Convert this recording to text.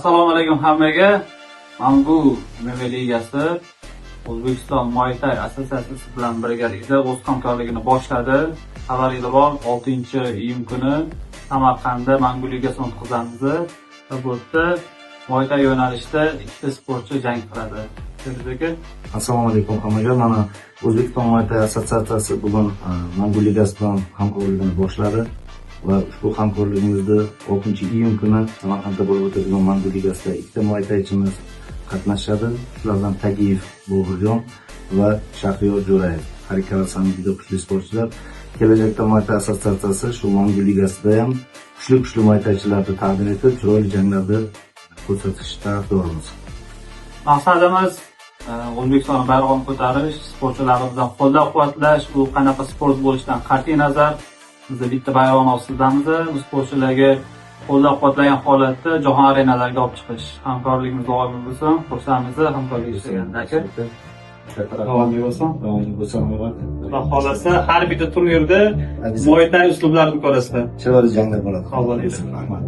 Assalomu alaykum hammaga. Mangu MMA ligasi O'zbekiston Muay Thai assotsiatsiyasi bilan birgalikda o'z hamkorligini boshladi. Xabaringlar bor, 6-iyun kuni Samarqandda Mangu ligasini o'tkazamiz va bu yerda Muay Thai yo'nalishida ikkita sportchi jang qiladi. Feruz aka. Assalomu alaykum hammaga. Mana, O'zbekiston Muay Thai assotsiatsiyasi bugun Mangu ligasi bilan hamkorligini boshladi va ushbu hamkorligimizni 6 iyun kuni Samarqandda bo'lib o'tadigan Mangu ligasida ikkita muay thaychimiz qatnashadi. Shulardan Tagiyev Boburjon va Shahriyor Jo'rayev. Har ikkalasi ham juda kuchli sportchilar. Kelajakda Muay Thai assotsiatsiyasi shu Mangu ligasida ham kuchli kuchli muay thaychilarni taqdim etib, chiroyli janglarni ko'rsatish tarafdorimiz. Maqsadimiz O'zbekiston bayrog'ini ko'tarish, sportchilarimizni qo'llab-quvvatlash, bu qanaqa sport bo'lishidan qat'iy nazar, biz bitta bayroqni ostidamiz. Bu sportchilarga qo'llab-quvvatlagan holatda jahon arenalariga olib chiqish. Hamkorligimiz doimiy bo'lsin, xursandmiz hamkorlik ishlagandan, aka. Davomli bo'lsin. Davomli bo'lsin, omad. Xudo xohlasa, har bitta turnirda Muay Thai uslublarini ko'rasizlar. Chiroyli janglar bo'ladi. Sog' bo'linglar. Rahmat.